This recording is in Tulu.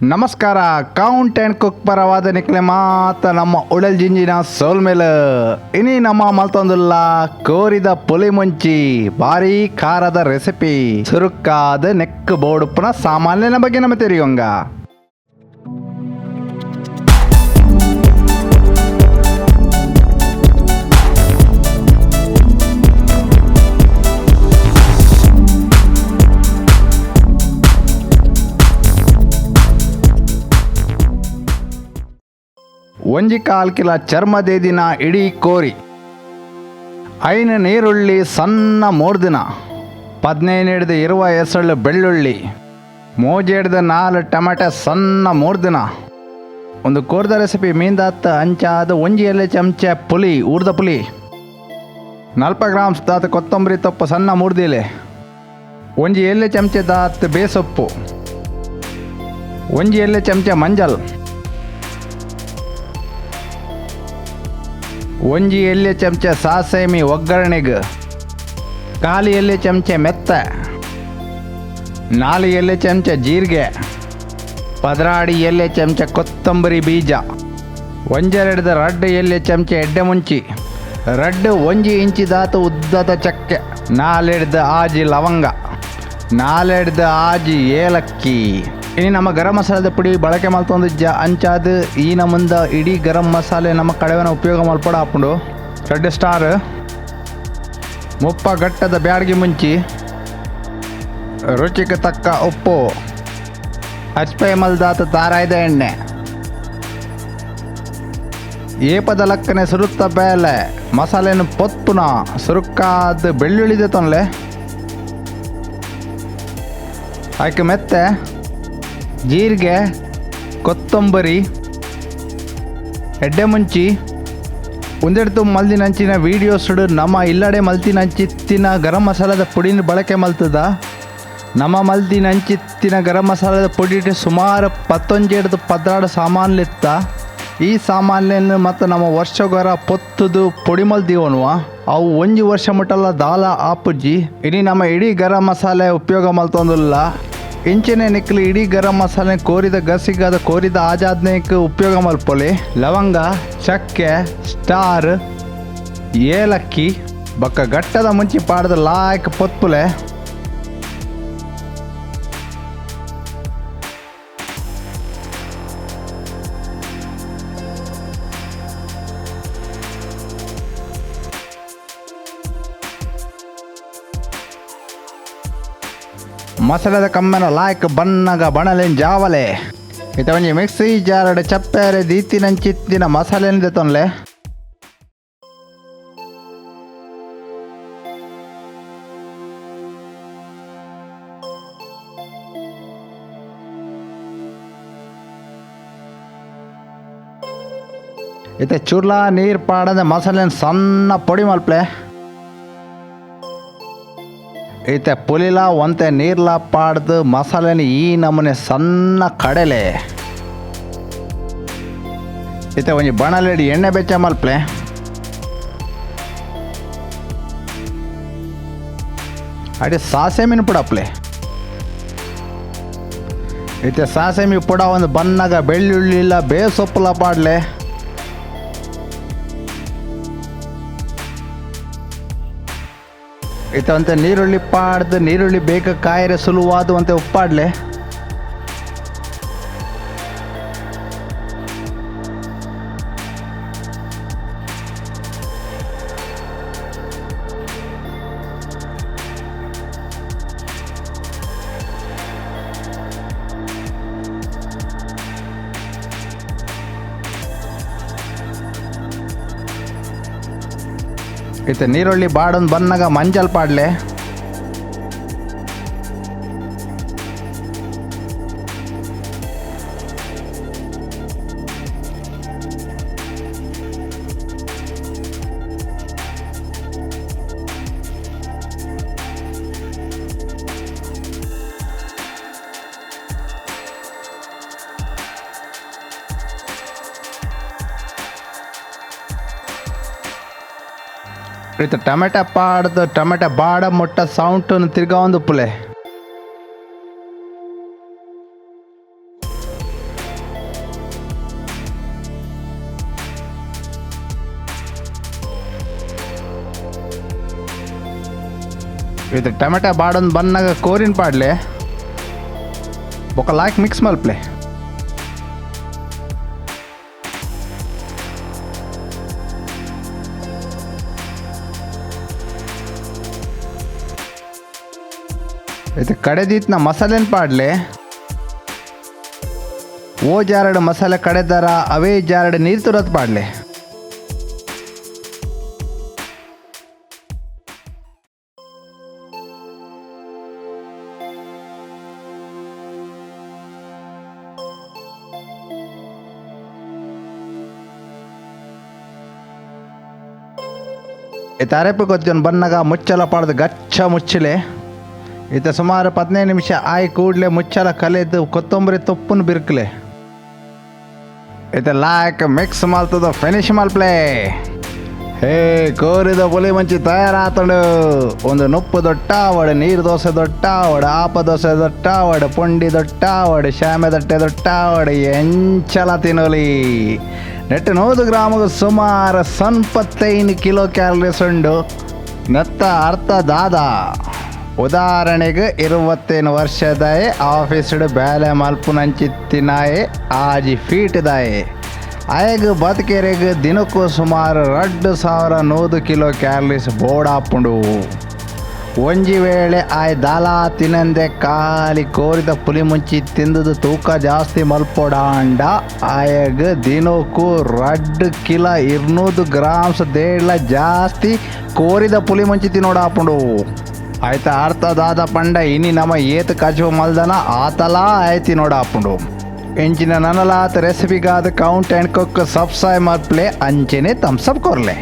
ನಮಸ್ಕಾರ, ಕೌಂಟ್ ಆ್ಯಂಡ್ ಕುಕ್ ಪರವಾದ ನಿಕ್ಲೆ ಮಾತ ನಮ್ಮ ಉಡಲ್ ಜಿಂಜಿನ ಸೋಲ್ಮೇಲೆ. ಇನಿ ನಮ್ಮ ಮಲ್ತೊಂದುಲ್ಲ ಕೋರಿದ ಪುಲಿ ಮುಂಚಿ, ಭಾರಿ ಖಾರದ ರೆಸಿಪಿ. ಸುರುಕಾದ ನೆಕ್ ಬೋಡುಪ್ಪನ ಸಾಮಾನ್ಯನ ಬಗ್ಗೆ ನಮ್ಮ ತೆರಿಯೋಂಗ. ಒಂಜಿ ಕಾಲ್ ಕಿಲ ಚರ್ಮದೇದಿನ ಇಡೀ ಕೋರಿ, ಐನ ನೀರುಳ್ಳಿ ಸಣ್ಣ ಮೂರ್ದಿನ, 15 ಹಿಡ್ದು ಇರುವ ಎಸಳು ಬೆಳ್ಳುಳ್ಳಿ, ಮೋಜೆಡ್ದು 4 ಟೊಮೆಟೊ ಸಣ್ಣ ಮೂರ್ದಿನ. ಒಂದು ಕೋರ್ದ ರೆಸಿಪಿ ಮೀಂದಾತ್ತ ಅಂಚಾದ ಒಂಜಿ ಎಲೆ ಚಮಚ ಪುಲಿ, ಊರ್ದ ಪುಲಿ, 40 ಗ್ರಾಮ್ಸ್ ದಾತ ಕೊತ್ತಂಬರಿ ತೊಪ್ಪ ಸಣ್ಣ ಮೂರ್ದಿಲೆ, ಒಂಜಿ ಎಲೆ ಚಮಚ ದಾತ್ ಬೇಸೊಪ್ಪು, ಒಂಜಿ ಎಲೆ ಚಮಚ ಮಂಜಲ್, ಒಂಜಿ ಎಲ್ಯ ಚಮಚ ಸಾಸೇಮಿ ಒಗ್ಗರಣೆಗೆ, ಖಾಲಿ ಎಲ್ಯ ಚಮಚ ಮೆತ್ತ, 4 ಎಲ್ಯ ಚಮಚ ಜೀರಿಗೆ, 12 ಎಲ್ಯ ಚಮಚ ಕೊತ್ತಂಬರಿ ಬೀಜ, ಒಂಜೆರಡ್ದ ರಡ್ಡು ಎಲ್ಯ ಚಮಚ ಎಡ್ಡೆ ಮುಂಚಿ, ರಡ್ಡು ಒಂಜಿ ಇಂಚಿ ದಾತು ಉದ್ದದ ಚಕ್ಕೆ, 4 6 ಲವಂಗ, 4 6 ಏಲಕ್ಕಿ. ಇನ್ನು ನಮ್ಮ ಗರಂ ಮಸಾಲದ ಪುಡಿ ಬಳಕೆ ಮಲ್ತೊಂದಿಜ್ಜ ಅಂಚಾದ ಈ ನಮ್ಮಂದ ಇಡೀ ಗರಂ ಮಸಾಲೆ ನಮ್ಮ ಕಡೆವನ ಉಪಯೋಗ ಮಲ್ಪಡ ಹಾಪುಂಡು. 2 ಸ್ಟಾರ್, 30 ಗಟ್ಟದ ಬ್ಯಾಡಗಿ ಮುಂಚಿ, ರುಚಿಗೆ ತಕ್ಕ ಉಪ್ಪು, ಅಚ್ಪೈ ಮಲ್ದಾತ ತಾರಾಯ್ದ ಎಣ್ಣೆ, ಏಪದ ಲಕ್ಕನೆ ಸುರುತ್ತ ಬೇಲೆ ಮಸಾಲೆಯನ್ನು ಪೊತ್ತುನ ಸುರುಕಾದ ಬೆಳ್ಳುಳ್ಳಿದೆ ತೊನ್ಲೆ ಆಕೆ ಮೆತ್ತೆ ಜೀರಿಗೆ, ಕೊತ್ತಂಬರಿ, ಎಡ್ಡೆ ಮುಂಚಿ. ಒಂದೆಡ್ತು ಮಲ್ದಿನಂಚಿನ ವೀಡಿಯೋಸ್ಡು ನಮ್ಮ ಇಲ್ಲಡೆ ಮಲ್ತಿನಂಚಿತ್ತಿನ ಗರಂ ಮಸಾಲದ ಪುಡಿನ ಬಳಕೆ ಮಲ್ತದ. ನಮ್ಮ ಮಲ್ದಿನಂಚಿತ್ತಿನ ಗರಂ ಮಸಾಲದ ಪುಡಿ ಸುಮಾರು 19 16 ಸಾಮಾನ್ಲಿತ್ತ. ಈ ಸಾಮಾನ್ಯನ್ನು ಮತ್ತು ನಮ್ಮ ವರ್ಷಗೊರ ಪೊತ್ತದು ಪೊಡಿ ಮಲ್ದಿವನುವ ಅವು ಒಂಜಿ ವರ್ಷ ಮುಟ್ಟಲ್ಲ ದಾಲ ಆಪುಜ್ಜಿ. ಇಡೀ ನಮ್ಮ ಇಡೀ ಗರಂ ಮಸಾಲೆ ಉಪಯೋಗ ಮಲ್ತೊಂದುಲ್ಲ. ಇಂಚನೆ ನಿಕ್ಲು ಇಡೀ ಗರಂ ಮಸಾಲೆ ಕೋರಿದ ಗಸಿಗಾದ ಕೋರಿದ ಆಜಾದ್ನೇಕ್ ಉಪಯೋಗ ಮಲ್ಪೊಲಿ. ಲವಂಗ, ಚಕ್ಕೆ, ಸ್ಟಾರ್, ಏಲಕ್ಕಿ ಬಕ್ಕ ಗಟ್ಟದ ಮುಂಚಿ ಪಾಡ್ದ ಲಾಯ್ಕ್ ಪೊತ್ತುಲೆ. ಮಸಾಲೆದ ಕಮ್ಮೆನ ಲಾಯ್ಕ್ ಬಣ್ಣಗ ಬಣಲೆನ್ ಜಾವಲೆ. ಇತ್ತ ಒಂಜಿ ಮಿಕ್ಸಿ ಜಾರಡ್ ಚಪ್ಪೆರೆ ದೀತಿನಂಚಿತ್ತಿನ ಮಸಾಲೆನ್ ದೆತೊನ್ಲೆ. ಇತ್ತ ಚೂರ್ಲಾ ನೀರ್ ಪಾಡದ ಮಸಾಲೆನ್ ಸಣ್ಣ ಪೊಡಿ ಮಲ್ಪ್ಲೆ. ಇತ್ತೆ ಪುಲಿಲ ಒಂತೆ ನೀರ್ಲ ಪಾಡ್ದು ಮಸಾಲೆನ ಈ ನಮೂನೆ ಸಣ್ಣ ಕಡಲೆ. ಇತ್ತೆ ಒಂಜಿ ಬಣಲೆಡಿ ಎಣ್ಣೆ ಬೆಚ್ಚ ಮಲ್ಪ್ಲೆ. ಅಡಿ ಸಾಸೆಮಿನ ಪುಡಪ್ಲೆ. ಇತ್ತೆ ಸಾಸೆಮಿ ಪುಡ ಒಂದು ಬಣ್ಣಗ ಬೆಳ್ಳುಳ್ಳಿಲ್ಲ ಬೇಸೊಪ್ಪಲ ಪಾಡ್ಲೆ. ಇತ್ತ ಅಂತೆ ನೀರುಳ್ಳಿ ಪಾಡ್ದು ನೀರುಳ್ಳಿ ಬೇಗ ಕಾಯರೆ ಸುಲುವಾದು ಅಂತೆ ಉಪ್ಪಾಡ್ಲೆ. ಇತ್ತ ನೀರುಳ್ಳಿ ಬಾಡೊಂದು ಬನ್ನಾಗ ಮಂಜಲ್ ಪಾಡ್ಲೆ. ಇತ್ತ ಟೊಮೆಟೊ ಪಾಡ್ದು ಟೊಮೆಟೊ ಬಾಡ ಮುಟ್ಟ ಸೌಂಟನ್ನು ತಿರ್ಗಾ ಒಂದು ಪುಲೆ. ಇದು ಟೊಮೆಟೊ ಬಾಡೊಂದು ಬನ್ನಾಗ ಕೋರಿನ ಪಾಡ್ಲೆ. ಬೊಕ ಲಾಯ್ಕ್ ಮಿಕ್ಸ್ ಮಲ್ಪ್ಲೆ. ಇದು ಕಡೆದಿತ್ನ ಮಸಾಲೆನ್ ಪಾಡ್ಲೆ. ಓ ಜಾರಡ್ ಮಸಾಲೆ ಕಡೆದಾರ ಅವೇ ಜಾರಡ್ ನೀರು ತುರತ್ ಪಾಡ್ಲೆ. ಇತ್ತ ಅರೆಪು ಕೊಚ್ಚೊಂದು ಬನ್ನಾಗ ಮುಚ್ಚಲ ಪಾಡ್ದು ಗಚ್ಚ ಮುಚ್ಚಲೆ. ಇತ್ತ ಸುಮಾರು 15 ನಿಮಿಷ ಆಯಿ ಕೂಡಲೇ ಮುಚ್ಚಲ ಕಲೆದು ಕೊತ್ತಂಬರಿ ತೊಪ್ಪುನು ಬಿರ್ಕಲೆ. ಇತ್ತ ಲಾಯ್ಕ್ ಮಿಕ್ಸ್ ಮಲ್ತದ ಫಿನಿಶ್ ಮಲ್ಪ್ಲೆ. ಹೇ ಕೋರಿದ ಪುಲಿ ಮುಂಚಿ ತಯಾರಾತಂಡು. ಒಂದು ನುಪ್ಪು ದೊಟ್ಟ ವಡ, ನೀರು ದೋಸೆ ದೊಟ್ಟ ವಡ, ಆಪ ದೋಸೆ ದೊಟ್ಟ ವಡ, ಪುಂಡಿ ದೊಟ್ಟ ವಡ, ಶ್ಯಾಮೆ ದಟ್ಟೆ ದೊಟ್ಟ ವಡ, ಎಂಚಲ ತಿನ್ನೋಲಿ. ನೆಟ್ಟು 100 ಗ್ರಾಮಿಗೆ ಸುಮಾರು 75 ಕಿಲೋ ಕ್ಯಾಲರೀಸ್ ಉಂಡು. ನೆತ್ತ ಅರ್ಥ ದಾದ, ಉದಾಹರಣೆಗೆ 25 ವರ್ಷದಾಯೆ ಆಫೀಸ್ಡ್ ಬೇಲೆ ಮಲ್ಪುನಂಚಿತ್ತಿನಾಯೆ 6 ಫೀಟ್ದಾಯೆ ಆಯಗ್ ಬದುಕೆರೆಗ್ ದಿನಕ್ಕೂ ಸುಮಾರು 2100 ಕಿಲೋ ಕ್ಯಾಲರೀಸ್ ಬೋಡಾಪುಂಡು. ಒಂಜಿ ವೇಳೆ ಆಯ್ ದಾಲ ತಿನ್ನಂದೆ ಖಾಲಿ ಕೋರಿದ ಪುಲಿ ಮುಂಚಿ ತಿಂದದು ತೂಕ ಜಾಸ್ತಿ ಮಲ್ಪೊಡಾಂಡ ಆಯಗ್ ದಿನಕ್ಕೂ 2 ಕಿಲೋ 200 ಗ್ರಾಮ್ಸ್ ದೇಡ್ಲ ಜಾಸ್ತಿ ಕೋರಿದ ಪುಲಿ ಮುಂಚಿ ತಿನ್ನೋಡಾಪುಂಡು. ಆಯ್ತಾ ಅರ್ಥ ದಾದ ಪಂಡ ಇನಿ ನಮ ಏತ್ ಕಚು ಮಲ್ದನ ಆತಲಾ ಆಯ್ತಿ ನೋಡಾಪುಂಡು. ಇಂಚಿನ ನನಲಾತ ರೆಸಿಪಿಗಾದ count and cook subscribe ಮಲ್ಪ್ಲೆ, ಅಂಚೆನೆ ಥಮ್ಸ್ ಅಪ್ ಕೊರ್ಲೆ.